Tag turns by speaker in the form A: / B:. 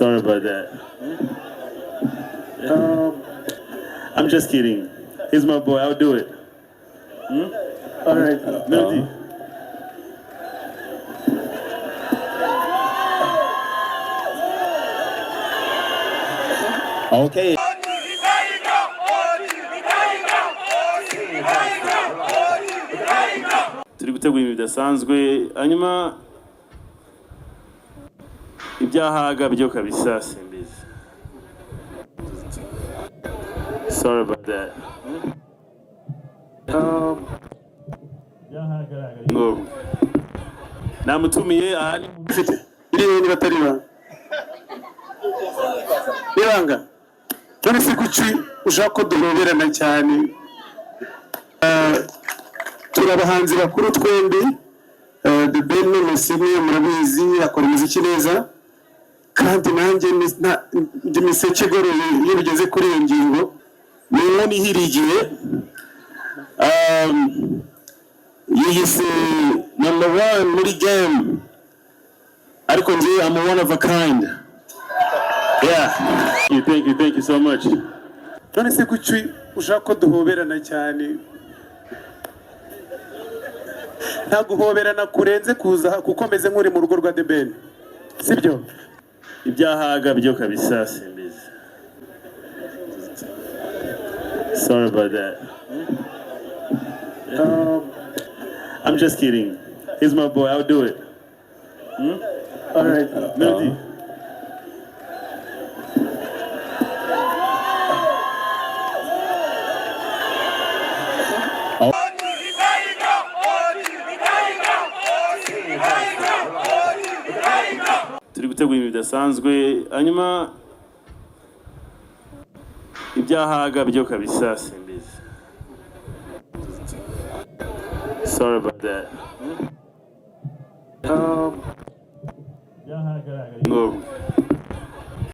A: Sorry about that. I'm just kidding. He's my boy. I'll do it.
B: All right.
A: Melody.
C: Okay.
A: Turi gutegura ibintu bidasanzwe, hanyuma ibyahaga byo kabisa simbizi. Sorry about that. Ngombwa. Namutumiye aha.
B: Ufite iriya niba atari ibanga, ibanga. None se kuki ushaka ko duhoberana cyane? Turi abahanzi bakuru twembi. The Ben ni Messi, murabizi, akora umuziki neza, kandi nanjye ndi miseke igoroye iyo bigeze kuri iyo ngingo. Ni inkono ihirigiye. Yiyise number one muri game, ariko njye I'm one of a kind, yeah.
A: Thank you, thank you so much.
B: None se kuki ushaka ko duhoberana cyane? Nta guhoberana kurenze kuza kuko meze nk'uri mu rugo rwa The Ben, sibyo?
A: Ibyahaga byo kabisa simbizi. Sorry about that. I'm just kidding. He's my boy. I'll do it.
B: All right.
A: Melody. Turi gutegura ibintu bidasanzwe, hanyuma ibyahaga byo kabisa simbizi. Sorry about that. Ngombwa.